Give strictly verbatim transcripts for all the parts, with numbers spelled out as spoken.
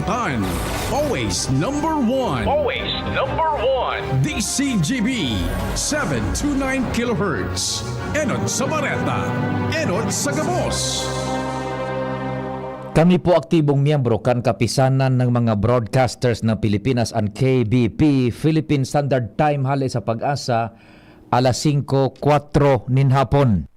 Tan, always number one. Always number one. D C G B, seven two nine kilohertz. Enot sa Bareta, enot sa gabos. Kami po aktibong miyembro kan Kapisanan ng mga Broadcasters ng Pilipinas, an K B P, Philippine Standard Time, hali sa PAGASA, alas singko kwatro nin hapon.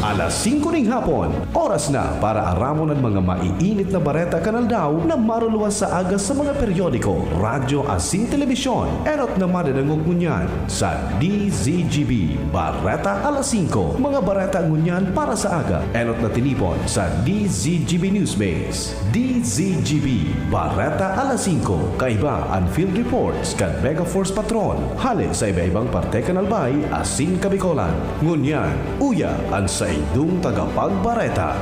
Alas singko ning hapon, oras na para aramon an mga maiinit na bareta kan aldaw na maruluwas sa aga sa mga periodiko, radyo asin telebisyon. Enot na madadangog ngunyan sa D Z G B Bareta Alas Singko. Mga bareta ngunyan para sa aga, enot na tinipon sa D Z G B Newsbase. D Z G B, Bareta Alas Singko, kaiba an field reports kan Mega Force Patrol, hale sa iba-ibang parte kan Albay asin Kabicolan. Ngunyan, uya an saindong tagapagbareta.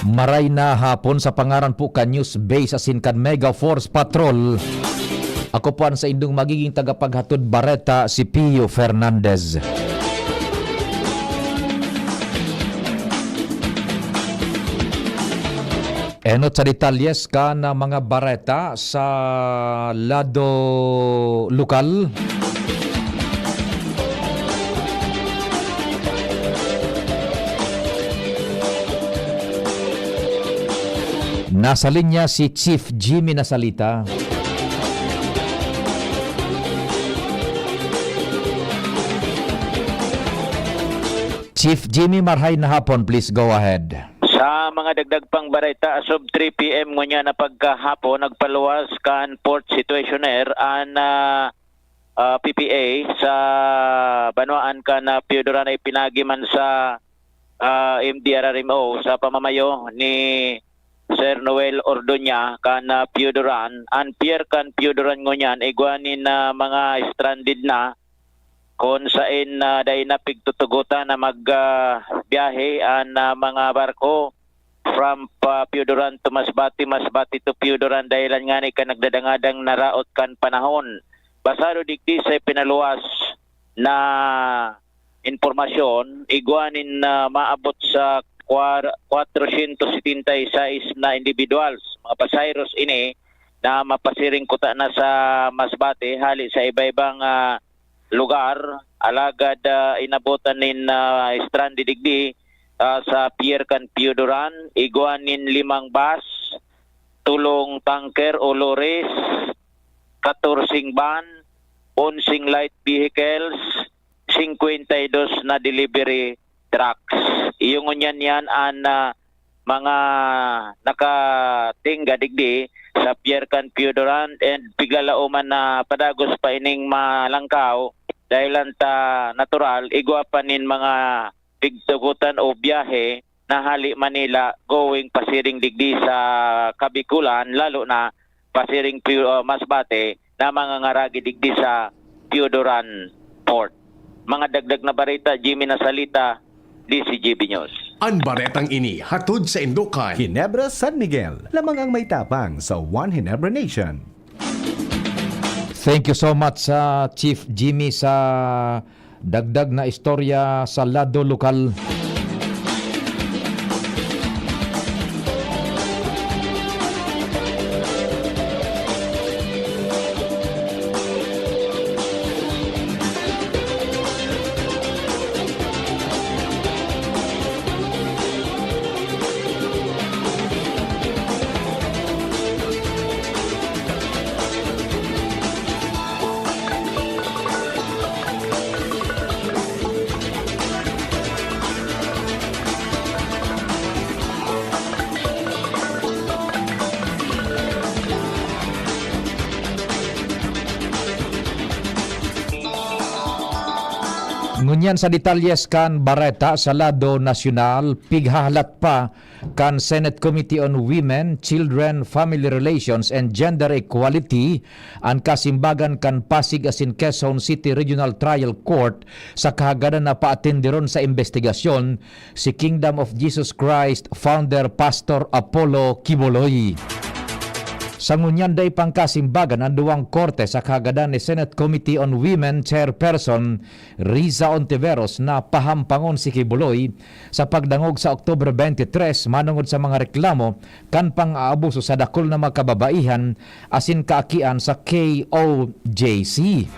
Maray na hapon, sa pangaran po kan News Base asin kan Mega Force Patrol. Ako po an saindong magiging tagapaghatod bareta, si Pio Fernandez. Enot sa detalyes kan mga bareta sa lado lokal. Nasa linya si Chief Jimmy Nasalita. Chief Jimmy, marhay na hapon, please go ahead. Sa mga dagdag pang bareta, as of three p m ngunyan na pagkahapon, nagpaluwas kan Port Situationer an, ah, ah, P P A sa banwaan kan, ah, Pioduran, ay pinaagi man sa, ah, M D R R M O sa pamamayo ni Sir Noel Ordoña kan, ah, Pioduran. An pier kan Pioduran ngunyan igwa nin, ah, mga stranded na, kun saen, ah, dai na pigtutugotan na mag, ah, biyahe an, ah, mga barko from pa Pioduran to Masbate, Masbate to Pioduran, dahilan ngani kan nagdadangadang na raot kan panahon. Basado digdi sa ipinaluwas na impormasyon, igwa nin, ah, maabot sa kwar-, kwatrosyentos setenta y seis na individuals, mga pasaheros ini, na mapasiring kuta na sa Masbate hale sa iba-ibang, ah, lugar, alagad, ah, inabotan nin, ah, stranded digdi, ah, sa pier kan Pioduran, igwa nin limang bus, tolong tanker o lorries, katorseng van, onseng light vehicles, singkwenta y dos na delivery trucks. Iyo ngunyan yan an, ah, mga nakatingga digdi sa pier kan Pioduran, and piglalauman na padagos pa ining malangkaw, dahilan ta natural, igwa pa nin mga pigtugotan o biyahe na hale Manila going pasiring digdi sa Kabikulan, lalo na pasiring Pio-, ah, Masbate na mangangaragi digdi sa Pioduran Port. Mga dagdag na bareta, Jimmy Nasalita, D Z G B News. An baretang ini hatod saindo kan Ginebra, San Miguel. Lamang ang may tapang sa One Ginebra Nation. Thank you so much, ah, Chief Jimmy, sa dagdag na istorya sa lado lokal. Ngunyan sa detalyes kan bareta sa lado nasyonal, pighahalat pa kan Senate Committee on Women, Children, Family Relations, and Gender Equality an kasimbagan kan Pasig asin Quezon City Regional Trial Court sa kahagadan na paatenderon sa imbestigasyon si Kingdom of Jesus Christ founder Pastor Apollo Quiboloy. Sa ngunyan, dai pangkasimbagan an duwang korte sa kahagadan ni Senate Committee on Women Chairperson Riza Ontiveros na pahampangon si Quiboloy sa pagdangog sa October twenty-three manongod sa mga reklamo kan pang-aabuso sa dakul na mga kababaihan asin kaakian sa K O J C.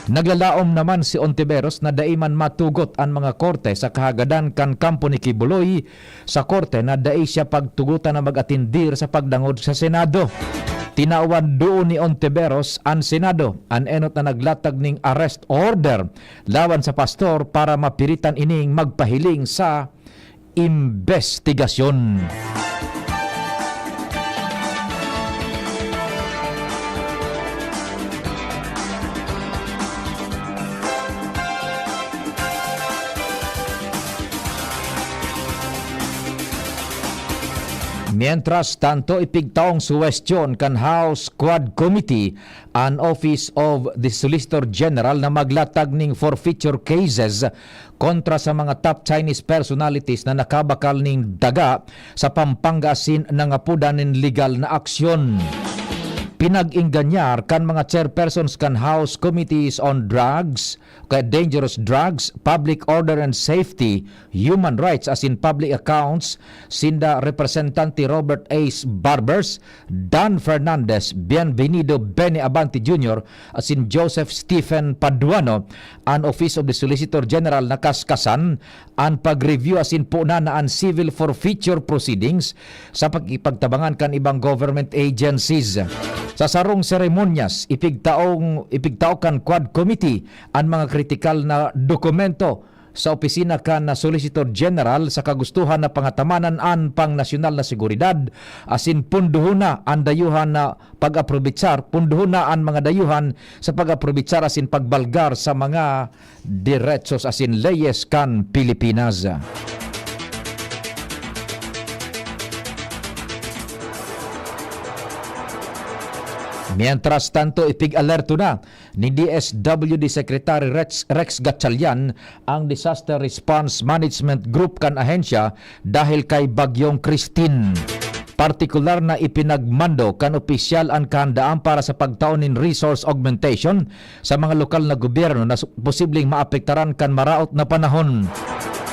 Naglalaom naman si Ontiveros na dai man matugot an mga korte sa kahagadan kan kampo ni Quiboloy sa korte na dai siya pagtugotan na mag-atendir sa pagdangog sa Senado. Tinawan duon ni Ontiveros an Senado, an enot na naglatag ning arrest order laban sa pastor para mapiritan ining magpahiling sa imbestigasyon. Mientras tanto, ipigtaong suwestiyon kan House Quad Committee an Office of the Solicitor General na maglatag ning forfeiture cases kontra sa mga top Chinese personalities na nakabakal ning daga sa Pampanga asin nangapodan nin legal na aksyon. Pinag-engganyar kan mga chairpersons kan House Committees on Drugs, kaya Dangerous Drugs, Public Order and Safety, Human Rights asin Public Accounts, sinda Representante Robert Ace Barbers, Dan Fernandez, Bienvenido Benny Abante Junior asin Joseph Stephen Paduano, an Office of the Solicitor General nakaskasan an pag-review asin poon na an civil forfeiture proceedings sa pakikipagtabangan kan ibang government agencies. Sa sarong seremonyas, ipigtaong, ipigtao kan Quad Committee an mga kritikal na dokumento sa opisina kan Solicitor General sa kagustuhan na pangatamanan an pangnasyonal na seguridad asin pundohon na an dayuhan na pag-aprobitsar, pundohon na an mga dayuhan sa pag-aprobitsar asin pagbalgar sa mga derechos asin leyes kan Pilipinas. Mientras tanto, ipig-alerto na ni D S W D Secretary Rex, Rex Gatchalian ang Disaster Response Management Group kan ahensya dahil kay Bagyong Christine. Partikular na ipinagmando kan opisyal an kahandaan para sa pagtao nin resource augmentation sa mga lokal na gobyerno na su-, posibleng maapektaran kan maraot na panahon.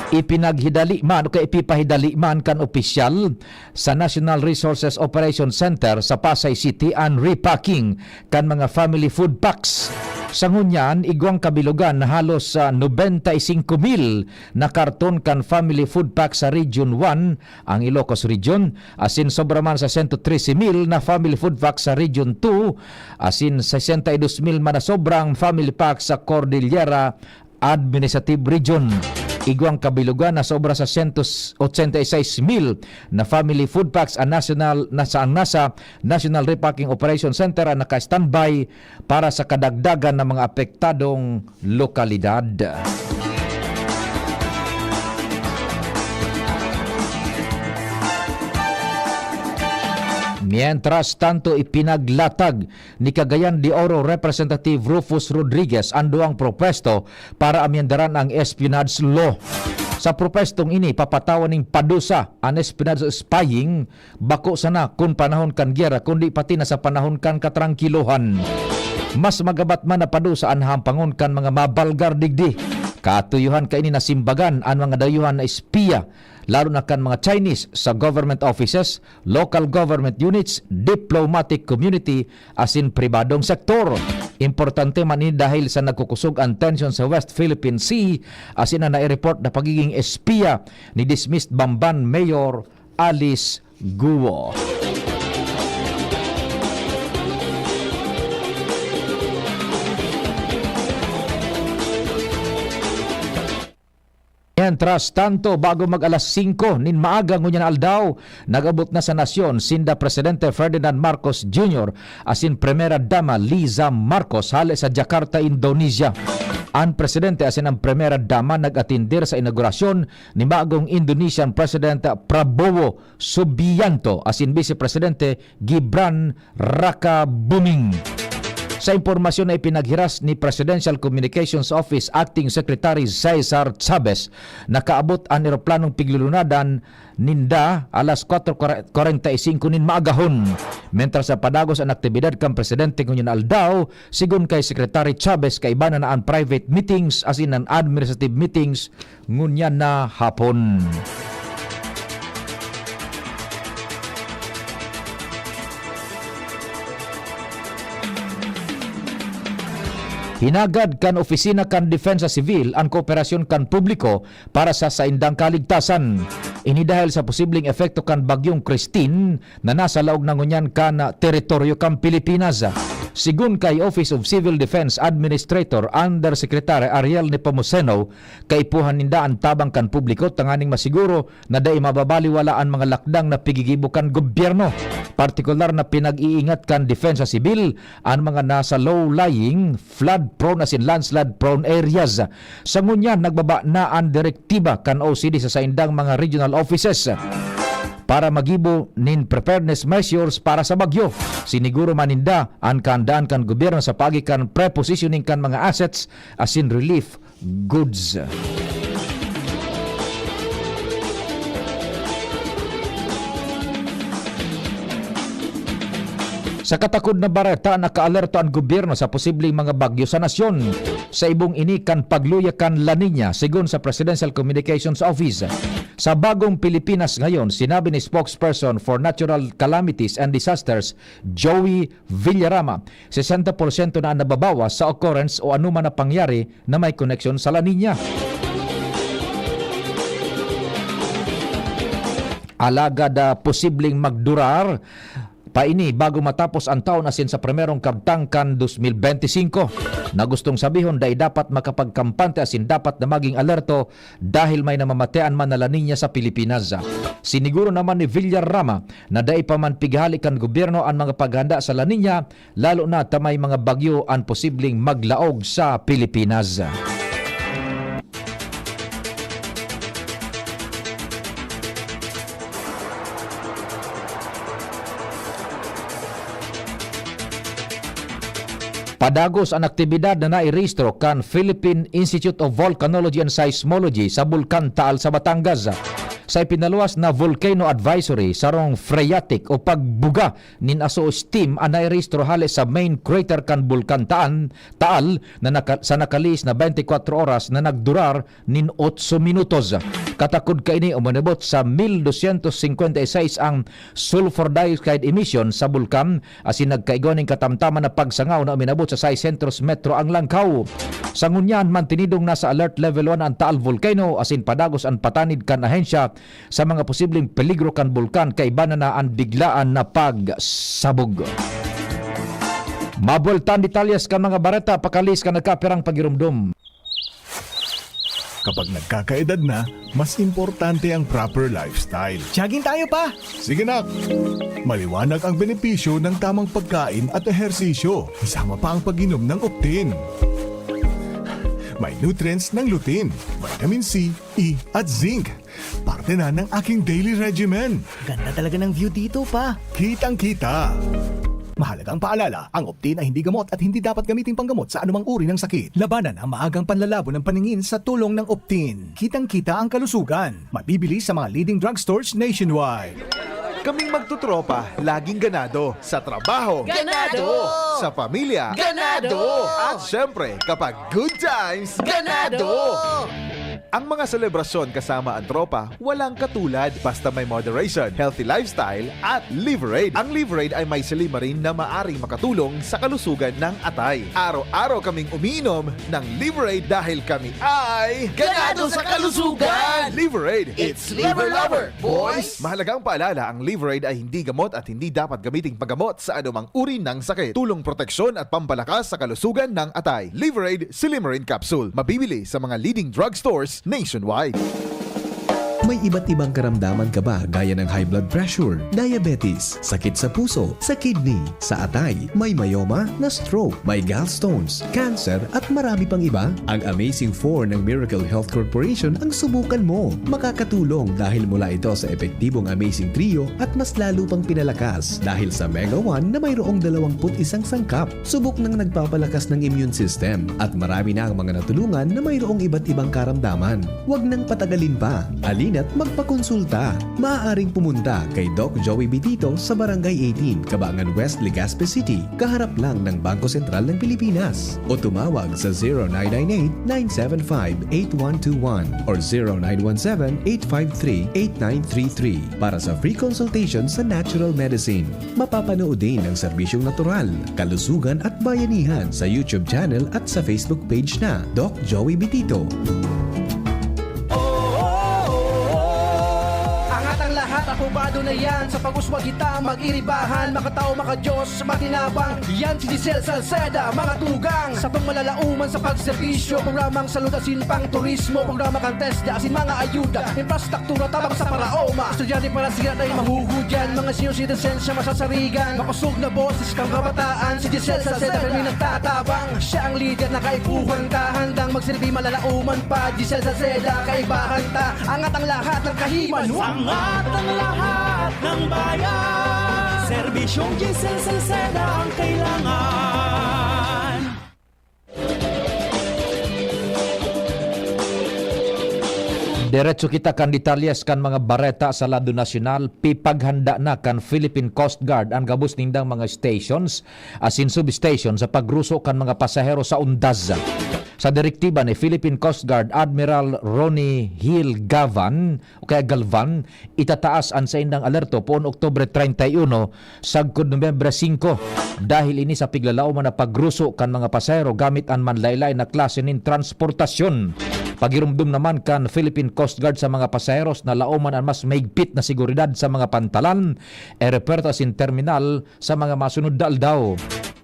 Ipinaghidali man o kaya ipipahidali man kan opisyal sa National Resources Operation Center sa Pasay City an repacking kan mga family food packs. Sa ngunyan, igwang kabilogan na halos, ah, nobenta y singko mil na karton kan family food pack sa Region one, ang Ilocos Region, asin sobra man sa sento trese mil na family food pack sa Region two, asin sesenta y dos mil man na sobrang family pack sa Cordillera Administrative Region. Igwang kabilogan na sobra sa sento ochenta y seis mil na family food packs ang national, na sa, ang nasa National Repacking Operation Center ang naka-standby para sa kadagdagan ng mga apektadong lokalidad. Mientras tanto, ipinaglatag ni Cagayan de Oro Representative Rufus Rodriguez an duwang propuesto para amyendaran ang espionage law. Sa propestong ini, papatawan ning padusa an espionage o spying, bako sana kun panahon kan giyera, kundi pati na sa panahon kan katrangkilohan. Mas magabat man na padusa an hampangon kan mga mabalgar digdi. Katuyohan kaini na simbagan an mga dayuhan na espiya, lalo na kan mga Chinese, sa government offices, local government units, diplomatic community, asin pribadong sektor. Importante man ini dahil sa nagkukusog an tensyon sa West Philippine Sea, asin an nai-report na pagiging espiya ni dismissed Bamban Mayor Alice Guo. Mientras tanto, bago mag-alas singko nin maaga ngunyan na aldaw, nag-abot na sa nasyon sinda Presidente Ferdinand Marcos Junior asin Primera Dama Liza Marcos hale sa Jakarta, Indonesia. An Presidente asin an Primera Dama nag-atendir sa inaugurasyon ni bagong Indonesian President Prabowo Subianto asin Vice Presidente Gibran Rakabuming. Sa impormasyon na ipinaghiras ni Presidential Communications Office Acting Secretary Cesar Chavez, nakaabot an eroplanong piglulunadan ninda alas kwatro kwarenta y singko nin maagahon. Mentras sa padagos an aktibidad kan presidente ngunyan na aldaw, sigon kay Secretary Chavez, kaiba na na an private meetings asin an administrative meetings ngunyan na hapon. Hinagad kan Opisina kan Depensa Sibil an kooperasyon kan publiko para sa saindang kaligtasan. Ini dahil sa posibleng epekto kan Bagyong Christine na nasa laog na ngunyan kan teritoryo kan Pilipinas. Sigon kay Office of Civil Defense Administrator Undersecretary Ariel Nepomuceno, kaipuhan ninda an tabang kan publiko tanganing masiguro na dai mababaliwala an mga lakdang na pigigibo kan gobyerno. Partikular na pinag-iingat kan Depensa Sibil an mga nasa low-lying, flood-prone asin landslide-prone areas. Sa ngunyan, nagbaba na an direktiba kan O C D sa saindang mga regional offices para magibo nin preparedness measures para sa bagyo. Siniguro man ninda an kahandaan kan gobyerno sa paagi kan pre-positioning kan mga assets asin relief goods. Sa katakod na bareta, nakaalerto an gobyerno sa posibleng mga bagyo sa nasyon. Sa ibong ini kan pagluya kan La Niña, sigon sa Presidential Communications Office. Sa bagong Pilipinas ngayon, sinabi ni Spokesperson for Natural Calamities and Disasters, Joey Villarama, sesenta porsyento na an nababawas sa occurrence o anoman na pangyari na may koneksyon sa La Niña. Alagad, ah, posibleng magdurar pa ini bago matapos an taon asin sa primerong kabtang kan dos mil benti singko, na gustong sabihon, dai dapat makapagkampante asin dapat na maging alerto dahil may namamatean man na La Niña sa Pilipinas. Siniguro naman ni Villarama na dai pa man pighali kan gobyerno an mga paghanda sa La Niña, lalo na ta may mga bagyo an posibleng maglaog sa Pilipinas. Padagos an aktibidad na nairehistro kan Philippine Institute of Volcanology and Seismology sa Bulkan Taal sa Batangas. Sa ipinaluwas na Volcano Advisory, sarong phreatic o pagbuga nin aso o steam an nairehistro hale sa main crater kan Bulkan Taan, Taal, na naka-, sa nakalihis na bente kwatro oras na nagdurar nin otso minutos. Katakod kaini, uminabot sa mil dosyentos singkwenta y seis ang sulfur dioxide emission sa bulkan, asin nagkaigwa nin katamtaman na pagsangaw na uminabot sa sais sentros metro ang langkaw. Sa ngunyan, mantinidong nasa alert level one an Taal Volcano, asin padagos an patanid kan ahensya sa mga posibleng peligro kan bulkan kaiba na na an biglaan na pagsabog. Mabueltan detalyes kan mga bareta, pakalihis kan nagkapirang pagiromdom. Kapag nagkakaedad na, mas importante ang proper lifestyle. Jogging tayo, pa! Sige, nak! Maliwanag ang benepisyo ng tamang pagkain at ehersisyo. Kasama pa ang pag-inom ng Optin. May nutrients ng lutein, vitamin C, E, at zinc. Parte na ng aking daily regimen. Ganda talaga ng view dito, pa. Kitang-kita. Mahalagang paalala, ang Optin ay hindi gamot at hindi dapat gamiting panggamot sa anumang uri ng sakit. Labanan ang maagang panlalabo ng paningin sa tulong ng Optin. Kitang-kita ang kalusugan. Mabibili sa mga leading drugstores nationwide. Kaming magtotropa, laging ganado. Sa trabaho. Ganado! Sa pamilya. Ganado! At syempre, kapag good times, Ganado! Ang mga selebrasyon kasama ang tropa, walang katulad. Basta may moderation, healthy lifestyle, at Liverade. Ang Liverade ay may silymarin na maaring makatulong sa kalusugan ng atay. Araw-araw kaming umiinom ng Liverade dahil kami ay Ganado sa kalusugan! Liverade! It's Liver Lover, boys! Mahalagang paalala, ang Liverade ay hindi gamot at hindi dapat gamiting paggamot sa anumang uri ng sakit. Tulong proteksyon at pampalakas sa kalusugan ng atay. Liverade Silymarin Capsule. Mabibili sa mga leading drugstores nationwide. May iba't ibang karamdaman ka ba, gaya ng high blood pressure, diabetes, sakit sa puso, sa kidney, sa atay, may myoma, na-stroke, may gallstones, cancer, at marami pang iba? Ang Amazing Four ng Miracle Health Corporation ang subukan mo. Makakatulong dahil mula ito sa epektibong Amazing Trio at mas lalo pang pinalakas dahil sa Mega One na mayroong dalawang put isang sangkap. Subok nang nagpapalakas ng immune system at marami na ang mga natulungan na mayroong iba't ibang karamdaman. Huwag nang patagalin pa. Halina't magpakonsulta. Maaaring pumunta kay Doc Joey Bitito sa Barangay eighteen, Cabangan West, Legazpi City, kaharap lang ng Bangko Sentral ng Pilipinas. O tumawag sa zero nine nine eight, nine seven five, eight one two one or zero nine one seven, eight five three, eight nine three three para sa free consultation sa natural medicine. Mapapanood din ang serbisyong natural, kalusugan at bayanihan sa YouTube channel at sa Facebook page na Doc Joey Bitito. Angat ang lahat, apobado na yan. Sa pag-uswag kita, mag-iribahan. Makatao, makadiyos, matinabang. Yan si Giselle Salceda, mga tugang. Sa pang malalauman sa pagserbisyo, programang salud asin pang turismo, programa kan TESDA asin mga ayuda, infrastruktura tabang sa paraoma. Estudyante para siya na mahuhudyan, mga senior citizens siya masasarigan. Makusog na boses kang kabataan, si Giselle Salceda kami nagtatabang. Siya ang lider na kaipuhan ta, handang magsilbi malalauman pa. Giselle Salceda, kaibahan ta, angat ang lahat ng kahiman. Angat ang lahat ng bayan. Serbisyong Giselle Salceda ang kailangan. Diretso kita kan detalyes kan mga bareta sa lado nasyonal. Pipaghanda na kan Philippine Coast Guard an gabos nindang mga stations asin substation sa pagruso kan mga pasahero sa undas. Sa direktiba ni Philippine Coast Guard Admiral Ronnie Hill Gavan, o kaya Galvan, itataas an saindang alerto poon Oktubre treinta y uno sagkod Nobyembre singko. Dahil ini sa piglalaoman na pagruso kan mga pasahero gamit an manlaylay na klase nin transportasyon. Pagiromdom naman kan Philippine Coast Guard sa mga pasaheros na laoman an mas mahigpit na seguridad sa mga pantalan, eropuwerto asin terminal sa mga masunod na aldaw.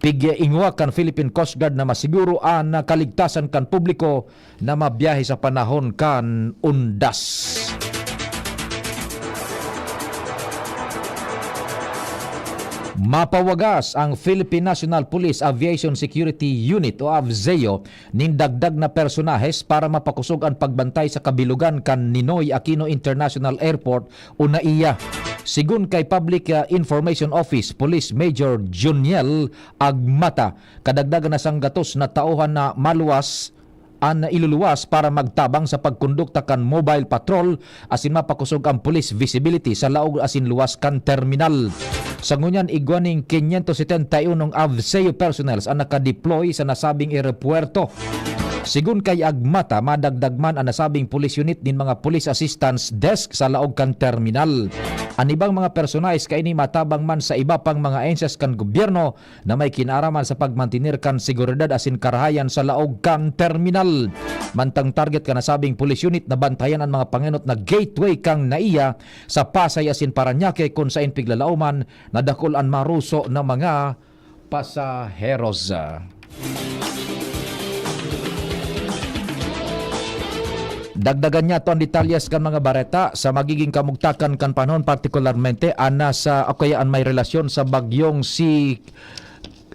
Pig-ingwa kan Philippine Coast Guard na masiguro an kaligtasan kan publiko na mabiyahe sa panahon kan undas. Mapawagas ang Philippine National Police Aviation Security Unit o AVSEU nin dagdag na personahes para mapakosog an pagbantay sa kabilugan kan Ninoy Aquino International Airport o NAIA. Sigon kay Public, ah, Information Office Police Major Juniel Agmata, kadagdagan na sanggatos na tauhan na maluwas an iluluwas para magtabang sa pagkondukta kan mobile patrol asin mapakosog an police visibility sa laog asin luwas kan terminal. Sa ngunyan, igwa nin quinientos setenta y uno AVSEU personnels an nakadeploy sa nasabing eropuwerto. Sigon kay Agmata, madagdag man an nasabing police unit nin mga police assistance desk sa laog kan terminal. An ibang mga personahes kaini matabang man sa iba pang mga ahensyas kan gobyerno na may kinaaraman sa pagmantener kan seguridad asin karahayan sa laog kan terminal. Mantang target kan nasabing police unit na bantayan an mga pangenot na gateway kan NAIA sa Pasay asin Parañaque, kun saen piglalaoman na dakul an maruso na mga pasaheros. Dagdagan niyato an detalyes kan mga bareta sa magiging kamugtakan kan panahon, partikularmente an nasa o kaya an may relasyon sa bagyong si,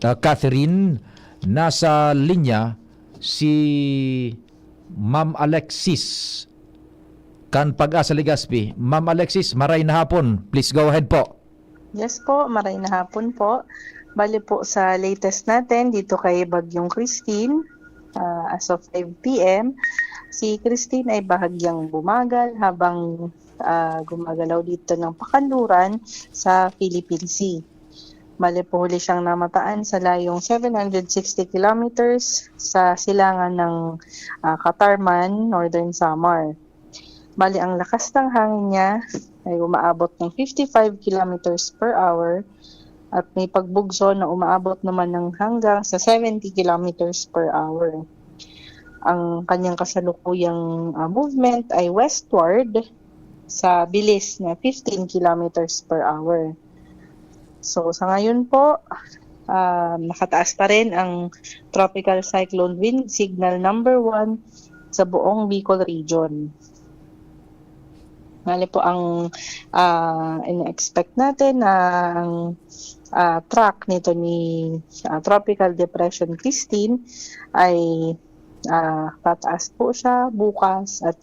ah, Catherine. Nasa linya si Ma'am Alexis kan Pag-asa Legazpi. Ma'am Alexis, maray na hapon. Please go ahead po. Yes po, maray na hapon po. Bale po, sa latest natin dito kay Bagyong Christine, ah, as of five P M, si Christine ay bahagyang bumagal habang, ah, gumagalaw dito ng pakanluran sa Philippine Sea. Bale po, huli siyang namataan sa layong seven hundred sixty kilometers sa silangan ng, ah, Catarman, Northern Samar. Bale, ang lakas ng hangin niya ay umaabot ng fifty-five kilometers per hour at may pagbugso na umaabot naman ng hanggang sa seventy kilometers per hour. Ang kanyang kasalukuyang, ah, movement ay westward sa bilis na fifteen kilometers per hour. So, sa ngayon po, ah, nakataas pa rin ang Tropical Cyclone Wind Signal number one sa buong Bicol Region. Bale po, ang, ah, ina-expect natin na ang, ah, track nito ni, ah, Tropical Depression Christine ay, ah, pataas po siya bukas, at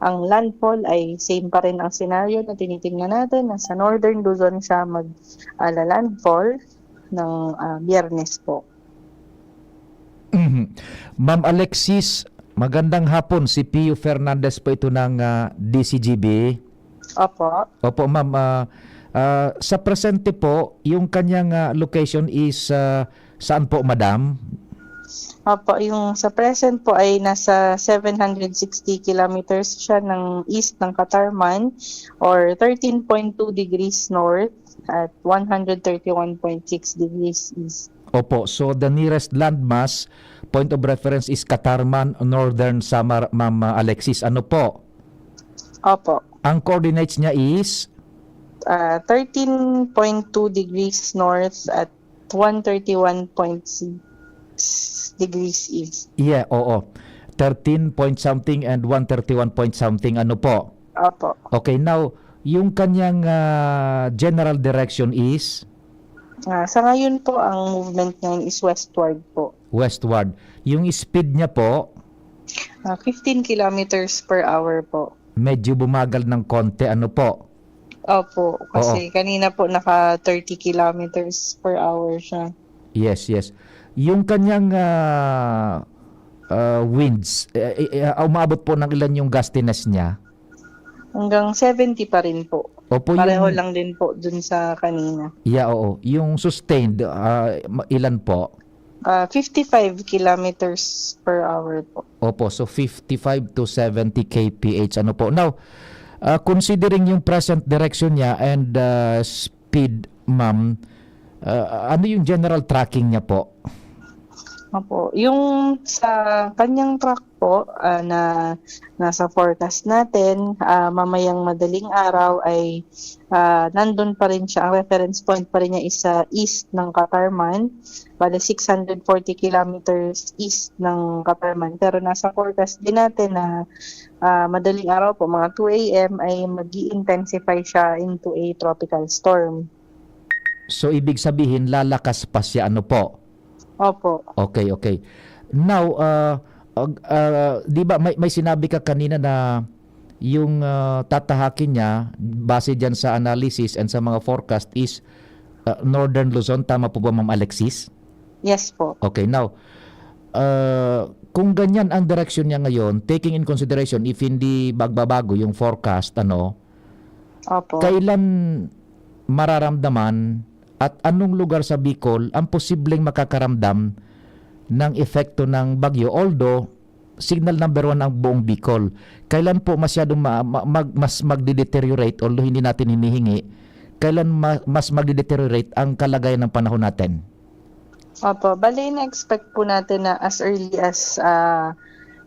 ang landfall ay same pa rin ang senaryo na tinitingnan natin. Nasa northern Luzon siya mag, ah, lalandfall ng, ah, Biyernes po. Mhm. Ma'am Alexis, magandang hapon. Si Pio Fernandez po ito ng, ah, D C G B. Opo. Opo, ma'am. Ah, ah, sa presente po, yung kanyang, ah, location is, ah, saan po, madam? Opo, yung sa present po ay nasa seven hundred sixty kilometers siya ng east ng Catarman, or thirteen point two degrees north at one hundred thirty-one point six degrees east. Opo, so the nearest landmass, point of reference is Catarman, Northern Samar, Ma'am, ah, Alexis. Ano po? Opo. Ang coordinates niya is? Ah, thirteen point two degrees north at one thirty-one point six degrees east. Yeah, oo. Thirteen point something and one thirty-one point something. Ano po? Opo. Okay, now, yung kanyang, ah, general direction is? Ah, sa ngayon po, ang movement ngayon is westward po. Westward. Yung speed niya po? Ah, fifteen kilometers per hour po. Medyo bumagal ng konti, ano po? Opo, kasi kanina po naka thirty kilometers per hour siya. Yes, yes. Yung kanyang, ah, ah, winds, eh, eh, eh, umaabot po ng ilan yung gustiness niya? Hanggang seventy pa rin po. Opo, Pareho yung lang din po dun sa kanina. Yeah, oo. Yung sustained, ah, ma- ilan po? Ah, fifty-five kilometers per hour po. Opo, so fifty-five to seventy K P H. Ano po? Now, ah, considering yung present direction niya and, ah, speed, ma'am, ah, ano yung general tracking niya po? Opo. Yung sa kanyang track po, ah, na nasa forecast natin, ah, mamayang madaling araw ay, ah, nandun pa rin siya. Ang reference point pa rin niya is sa east ng Catarman. Bale, six hundred forty kilometers east ng Catarman. Pero nasa forecast din natin na, ah, madaling araw po, mga two A M, ay mag-i-intensify siya into a tropical storm. So, ibig sabihin, lalakas pa siya, ano po? Opo. Okay, okay. Now, ah, ag- ah, di ba may, may sinabi ka kanina na yung, ah, tatahakin niya, base dyan sa analysis and sa mga forecast, is, ah, Northern Luzon? Tama po ba, Ma'am Alexis? Yes po. Okay, now, ah, kung ganyan ang direksyon niya ngayon, taking in consideration if hindi magbabago yung forecast, ano, Opo. kailan mararamdaman at anong lugar sa Bicol ang posibleng makakaramdam ng epekto ng bagyo? Although, signal number one ang buong Bicol. Kailan po masyadong ma- ma- mag- mas magde-deteriorate, although hindi natin hinihingi, kailan ma- mas magde-deteriorate ang kalagayan ng panahon natin? Opo, bali, na-expect po natin na as early as, ah,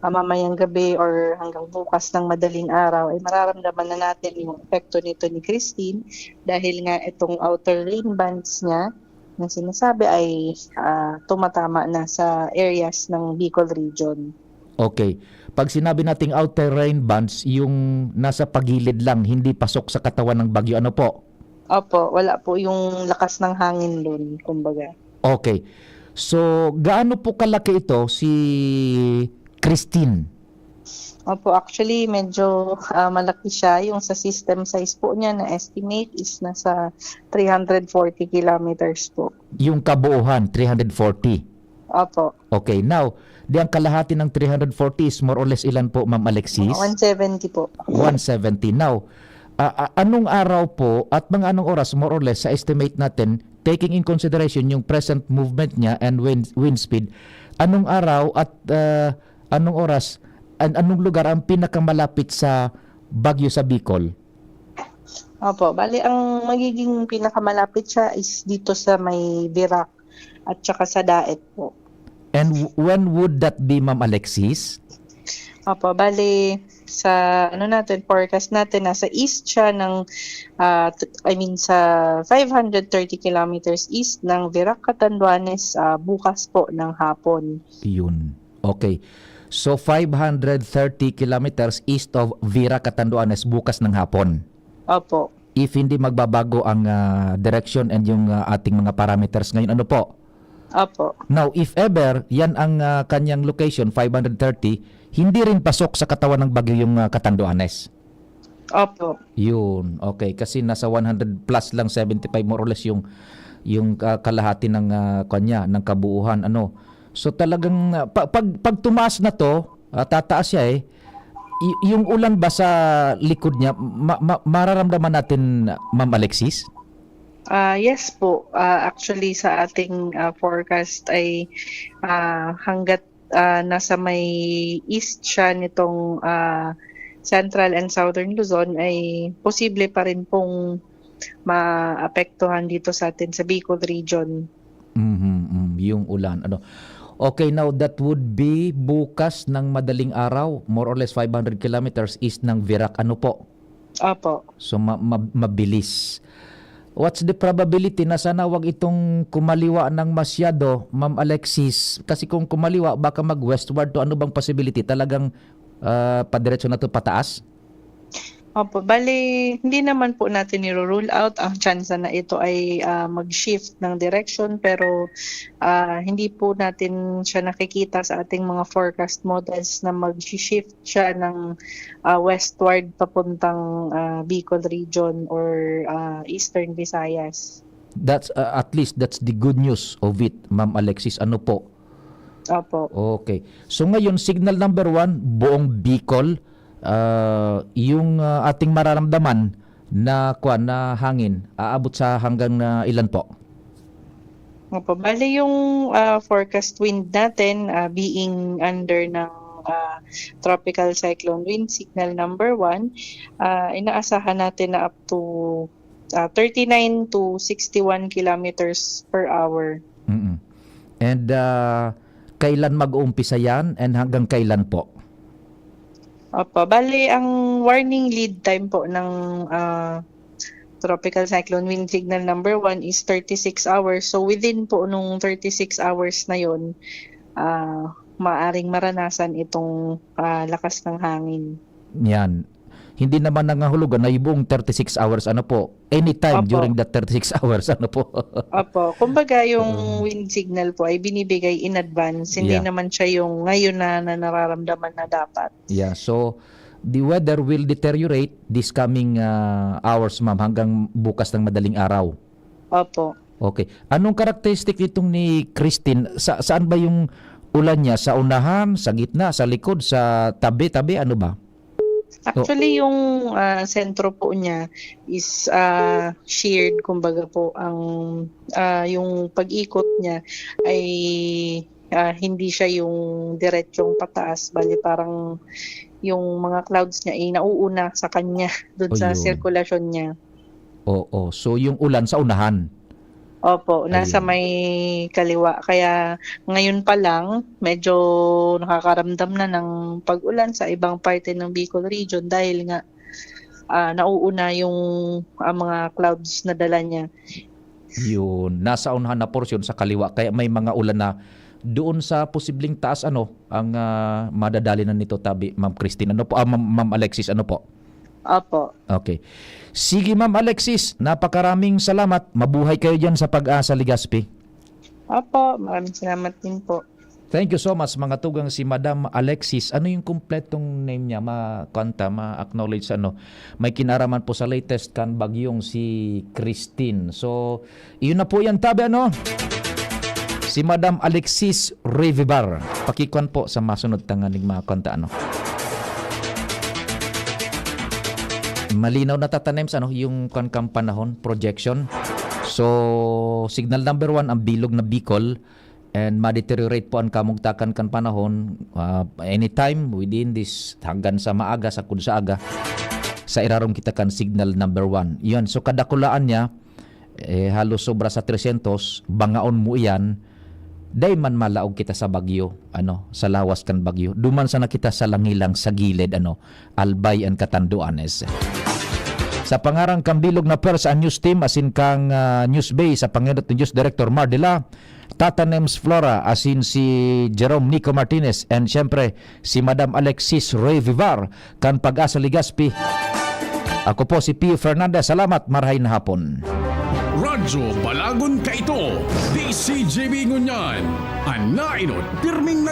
ah, mamayang gabi or hanggang bukas ng madaling araw ay mararamdaman na natin yung epekto nito ni Christine, dahil nga itong outer rain bands niya na sinasabi ay, ah, tumatama na sa areas ng Bicol region. Okay. Pag sinabi nating outer rain bands, yung nasa pagilid lang, hindi pasok sa katawan ng bagyo, ano po? Opo, wala po yung lakas ng hangin dun, kumbaga. Okay. So, gaano po kalaki ito, si Christine? Opo, actually, medyo, ah, malaki siya. Yung sa system size po niya na estimate is nasa three hundred forty kilometers po. Yung kabuuhan, three hundred forty. Opo. Okay, now, di ang kalahati ng three hundred forty is more or less ilan po, Ma'am Alexis? One seventy po. One seventy. Now, ah, ah, anong araw po at mga anong oras, more or less, sa estimate natin, taking in consideration yung present movement niya and wind, wind speed, anong araw at, ah, anong oras, an- anong lugar ang pinakamalapit sa bagyo sa Bicol? Opo, bali, ang magiging pinakamalapit siya is dito sa may Virac at saka sa Daet po. And w- when would that be, Ma'am Alexis? Opo, bali, sa ano natin, forecast natin, nasa east siya ng, ah, t- I mean, sa five hundred thirty kilometers east ng Virac, Catanduanes, ah, bukas po ng hapon. Yun. Okay. So, five hundred thirty kilometers east of Virac, Catanduanes, bukas ng hapon. Opo. If hindi magbabago ang, ah, direction and yung, ah, ating mga parameters ngayon, ano po? Opo. Now, if ever, yan ang, ah, kanyang location, five hundred thirty, hindi rin pasok sa katawan ng bagyo yung, ah, Catanduanes. Opo. Yun. Okay, kasi nasa one hundred plus lang, seventy-five more or less yung, yung, ah, kalahati ng, ah, kanya, ng kabuuhan, ano. So, talagang, ah, pa-, pag, pag tumaas na 'to, ah, tataas siya, eh. Y-, yung ulan ba sa likod niya, ma-, ma-, mararamdaman natin, Ma'am Alexis? Ah, yes po. Ah, actually, sa ating, ah, forecast ay, ah, hangga't, ah, nasa may east siya nitong, ah, Central and Southern Luzon, ay posible pa rin pong maapektuhan dito sa atin sa Bicol region. Mhm, mm, yung ulan, ano. Okay, now that would be bukas ng madaling araw, more or less five hundred kilometers east ng Virac, ano po? Opo. So, ma-, ma-, mabilis. What's the probability na sana wag itong kumaliwa ng masyado, Ma'am Alexis? Kasi kung kumaliwa, baka mag-westward 'to. Ano bang possibility? Talagang, ah, padiretso na 'to pataas? Opo, bali, hindi naman po natin niro-rule out ang tsansa na ito ay, ah, mag-shift ng direction, pero, ah, hindi po natin siya nakikita sa ating mga forecast models na mag-shift siya ng, ah, westward papuntang, ah, Bicol region or, ah, Eastern Visayas. That's, uh, at least that's the good news of it, Ma'am Alexis. Ano po? Opo. Okay. So ngayon, signal number one, buong Bicol, ah, yung, ah, ating mararamdaman na, kwan, na hangin, aabot sa hanggang na ilan po? Opo. Bali yung, ah, forecast wind natin, ah, being under ng, ah, tropical cyclone wind signal number one, ah, inaasahan natin na up to, ah, thirty-nine to sixty-one kilometers per hour. Mm-mm. And, ah, kailan mag-uumpisa yan and hanggang kailan po? Opo. Bali, ang warning lead time po ng, ah, tropical cyclone wind signal number one is thirty-six hours. So, within po nung thirty-six hours na yon, ah, maaring maranasan itong, ah, lakas ng hangin. Yan. Hindi naman nangangahulugan na yung buong thirty-six hours, ano po, anytime Opo. during that thirty-six hours, ano po. Opo. Kumbaga, yung Mm. wind signal po ay binibigay in advance. Hindi Yeah. naman siya yung ngayon na, na nararamdaman na dapat. Yeah, so the weather will deteriorate this coming, ah, hours, ma'am, hanggang bukas ng madaling araw. Opo. Okay. Anong characteristic nitong ni Christine? Sa, saan ba yung ulan niya? Sa unahan, sa gitna, sa likod, sa tabi-tabi? Ano ba? Actually, yung, ah, sentro po niya is, ah, sheared, kumbaga po, ang, ah, yung pag-ikot niya ay, ah, hindi siya yung diretsong pataas, bali parang yung mga clouds niya ay nauuna sa kanya, dun sa Ayun. sirkulasyon niya. Oo. So, yung ulan sa unahan. Opo, nasa Ayun. may kaliwa. Kaya ngayon pa lang, medyo nakakaramdam na ng pag-ulan sa ibang parte ng Bicol region dahil nga, ah, nauuna yung, ah, mga clouds na dala niya. Yun. Nasa unahan na porsyon sa kaliwa. Kaya may mga ulan na doon sa posibleng taas, ano, ang, ah, madadali na nito, tabi, Ma'am Christine. Ano po? Ah, Ma'am, Ma'am Alexis, ano po? Opo. Okay. Sige, Ma'am Alexis, napakaraming salamat. Mabuhay kayo dyan sa Pag-asa, Legazpi. Opo, maraming salamat din po. Thank you so much, mga tugang, si Madam Alexis. Ano yung kumpletong name niya? Ma-, kanta, ma-acknowledge, ano? May kinaraman po sa latest kan bagyong si Christine. So, iyon na po yan, tabi, ano? Si Madam Alexis Revivar. Pakikwan po sa masunod tanganing mga kanta, ano? Malinaw na, Tata Nems, ano, yung kan-, kan panahon, projection. So, signal number one, ang bilog na Bicol. And ma-deteriorate po ang kamugtakan kan panahon, ah, anytime within this, hanggang sa maaga, sagkod sa aga, sa irarom kita kan signal number one. Yun, so kadakulaan niya, eh, halos sobra sa tresyentos, bangaon mo iyan, dai man malaog kita sa bagyo, ano, sa lawas kan bagyo. Duman sana kita sa langilang sa gilid, ano, Albay and Catanduanes. Sa pangaran kan bilog na pwersa an news team, asin kan, ah, news bay sa pangenot ni News Director Mar Dela, Tata Nems Flora, asin si Jerome Nico Martinez, and siyempre, si Madam Alexis Roy Vivar, kan Pag-asa Legazpi. Ako po si Pio Fernandez. Salamat, marahay na hapon. Radyo Balagon Kaito, D C G B ngunyan. An nainot, pirming